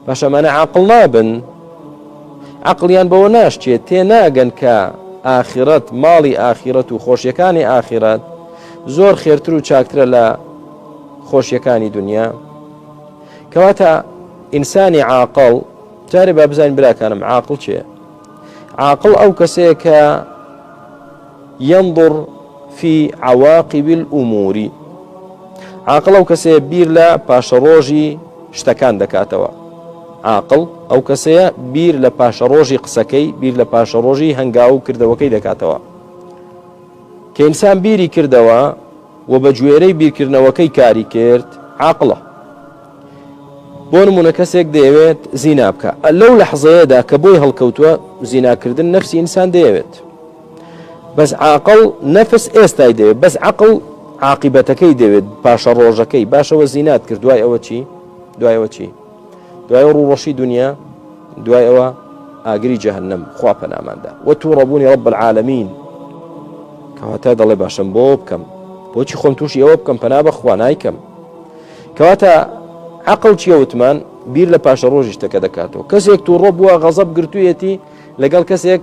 باشە ئەمانە عاقڵ نابن؟ عەقڵیان بەوە ناشچێت، تێناگەن کە ئاخیرەت، ماڵی ئاخیرەت و خۆشیەکانی ئاخیرەت زۆر خێرتر و چاکترە لە خۆشیەکانی دنیا. کەواتە ئینسانی عاقڵ، جارێ با بزانین براکانم عاقڵ چییە؟ عاقڵ ئەو کەسەیە کە ينظر في عواقب الأمور عاقڵ ئەو کەسەیە بیر لە پاشەڕۆژی شتەکان دەکاتەوە عاقڵ ئەو کەسەیە بیر لە پاشەڕۆژی قسەکەی بیر لە پاشەڕۆژی هەنگاو و کردەوەکەی دەکاتەوە کە ئینسان بیری کردەوە و بە گوێرەی بیرکردنەوەکەی کاری کرد عاقڵە بۆ نمونە کەسێک دەیەوێت زینا بکە لەو لەحزەیەدا کە بۆی هەڵکەوتووە زیناکردن نەفسی ئینسان دەیەوێت بەس عاقڵ نەفس ئێستای دەوێت بەس عقل عاقبەتەکەی دەوێت پاشە ڕۆژەکەی باشەوە زینات کرد دوای ئەوە چی دوای ئەوە چی دوای ڕووڕەشی دنیا دوای ئەوە ئاگری جەهنم خوا پەناماندا وە تووڕەبوونی ڕب العالمین کەواتە دەڵێ باشم بۆ بکەم بۆچی خۆم تووشی ئەوە بکەم پەنا بەخوا نایکەم کەواتە عقل چیە وتمان بیر لە پاشە ڕۆژی شتەکە دەکاتەوە کەسێک تووڕە بووە غەزەب گرتوویەتی لەگەڵ کەسێک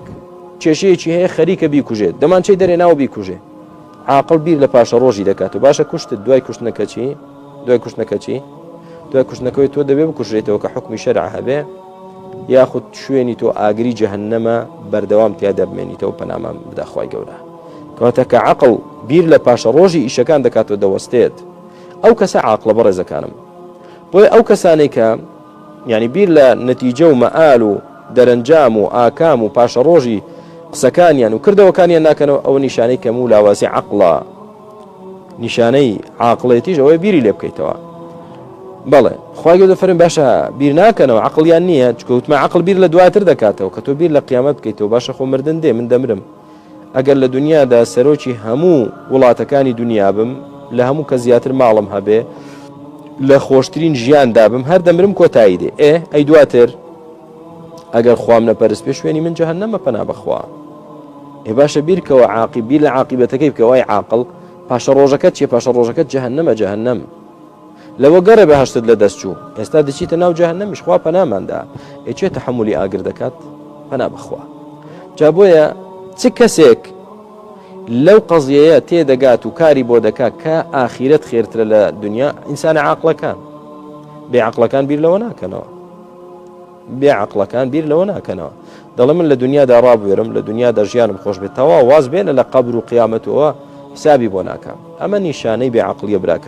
کێشەیەکی هەیە خەریکە بیکوژێت دەمانچەی دەرێ ناو بیکوژێ عاقڵ بیر لە پاشە ڕۆژی دەکات و باشە کوشتت دوای کوشتنەکە چی دوای کوشتنەکە چی دوای کوشتنەکەی تۆ دەبێ بکوژرێتەوە کە حکمی شەرع هەبێ یاخود شوێنی تۆ ئاگری جەهەنەمە بەردەوام تیا دەبمێنیتەوە پەنامان بدا خوای گەورە کەواتە کە عقل بیر لە پاشە ڕۆژی ئیشەکان دەکات و دەوەستێت ئەو کەسە عاقڵە بەڕێزەکانم بۆیە ئەو کەسانەی کە یانی بیر لە نەتیجە و مەئال و دەرەنجام و ئاکام و پاشەڕۆژی قسەکانیان و کردەوەکانیان ناکەنەوە ئەوە نیشانەی کەم و لاوازی عەقڵە نیشانەی عاقڵێتیش ئەوەیە بیری لێ بکەیتەوە بەڵێ خوای گەورە فەرمی باشە بیر ناکەنەوە عەقڵیان نییە چونکە وتمە عەقڵ بیر لە دواتر دەکاتەوە کە تۆ بیر لە قیامەت بکەیتەوە باشە خۆ مردن دێ من دەمرم ئەگەر لە دنیادا سەرۆکی هەموو وڵاتەکانی دنیا بم لە هەموو کە زیاتر ماڵم هەبێ لە خۆشترین ژیاندا بم هەر دەمرم کۆتایی دێ ئێ ئەی دواتر ئەگەر خوام نەپەرست پێ شوێنی من جەهەنەمە پەنا بەخوا ئێ باشە بیرکەوە عاقی بیر لە عاقیبەتەکەی بکە وای عاقڵ پاشە ڕۆژەکە چیە پاشە ڕۆژەکە جەهەنەمە جەهەنەم لەوە گەڕێ بەهەشتت لە دەست چوو ئێستا دەچیتە ناو جەهەنەمیش خوا پەناماندا ئێ چێ تەحەمولی ئاگر دەکات پەنا بەخوا جا بۆیە چ کەسێک لەو قەزیەیە تێدەگات و کاری بۆ دەکات کە ئاخیرەت خێرترە لە دنیا ئینسانە عاقڵەکان بێ عقلەکان بیر لەوە ناکەنەوە بێ عقلەکان بیر لەوە ناکەنەوە دەڵێ من لە دنیادا ڕابوێرم لە دنیادا ژیانم خۆش بێت تەواو واز بێنە لە قەبر و قیامەتەوە حسابی بۆ ناکەم ئەمە نیشانەی بێ عقلیە براکە.